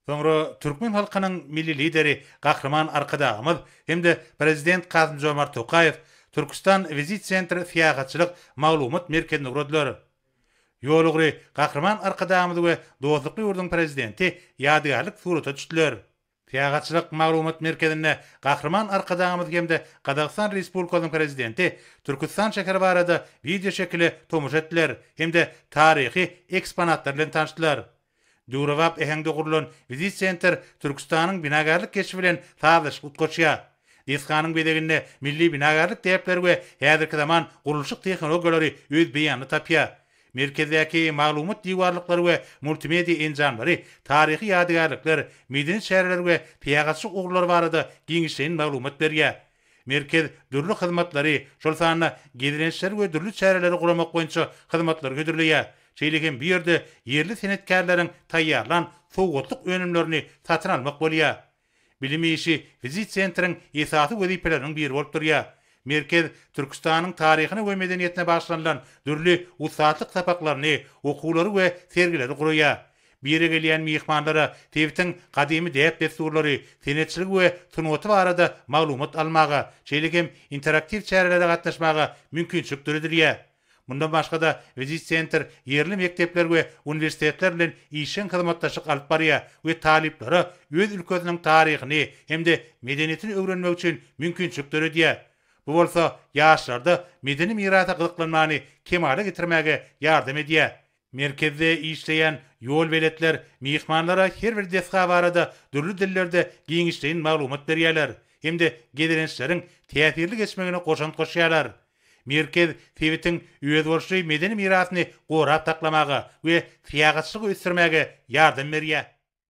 Soňra türkmen halkynyň Milli Lideri Gahryman Arkadagymyz hem-de Prezident Kasym-Jomart Tokaýew Türküstan Visit Center syýahatçylyk maglumat merkezine ugradylar. Ýol ugry Gahryman Arkadagymyz we dostlukly ýurduň Prezidenti ýadygärlik surata düşdüler. Syýahatçylyk maglumat merkezinde Gahryman Arkadagymyz hem-de Gazagystan Respublikasynyň Prezidenti Türküstan şäheri barada wideoşekile tomaşa etdiler hem-de taryhy eksponatlar bilen tanyşdylar. Döwrebap äheňde gurlan Visit Center Türküstanyň binagärlik keşbi bilen sazlaşykly utgaşýar. Desganyň bezeginde milli binagärlik däpleri we häzirki zaman gurluşyk tehnologiýalary öz beýanyny tapýar. Merkezdäki maglumat diwarlyklary we multimedia enjamlary taryhy ýadygärlikler, medeni çäreler we syýahatçylyk ugurlary barada giňişleýin maglumat berýär. Merkez dürli hyzmatlary, şol sanda gezelençleri we dürli çäreleri guramak boýunça hyzmatlary hödürleýär. Şeýle hem bu ýerde ýerli senetkärleriň taýýarlan sowgatlyk önümlerini satyn almak bolýar. Bilim işi Visit Centriň esasy wezipeleriniň biri bolup durýar. Merkez Türküstanyň taryhyna we medeniýetine bagyşlanylan dürli ussatlyk sapaklaryny, okuwlary we sergileri guraýar. Bu ýere gelýän myhmanlara sebitiň gadymy däp-dessurlary, senetçiligi we sungaty barada maglumat almaga, şeýle hem interaktiw çärelere gatnaşmaga mümkinçilik döredilýär. Mundan başga-da, Visit Center ýerli mekdepler we uniwersitetler bilen işjeň hyzmatdaşlyk alyp barýar we talyplara öz ülkesiniň taryhyny hem-de medeniýetini öwrenmek üçin mümkinçilik döredýär. Bu bolsa ýaşlarda medeni mirasa gyzyklanmany kemala getirmäge ýardam edýär. Merkezde işleýän ýolbeletler myhmanlara her bir desga barada dürli dillerde giňişleýin maglumat berýärler hem-de gezelençleriň täsirli geçmegine goşant goşýarlar. Merkez sebitiň özboluşly medeni mirasyny gorap saklamaga we syýahatçylygy ösdürmäge ýardam berýär.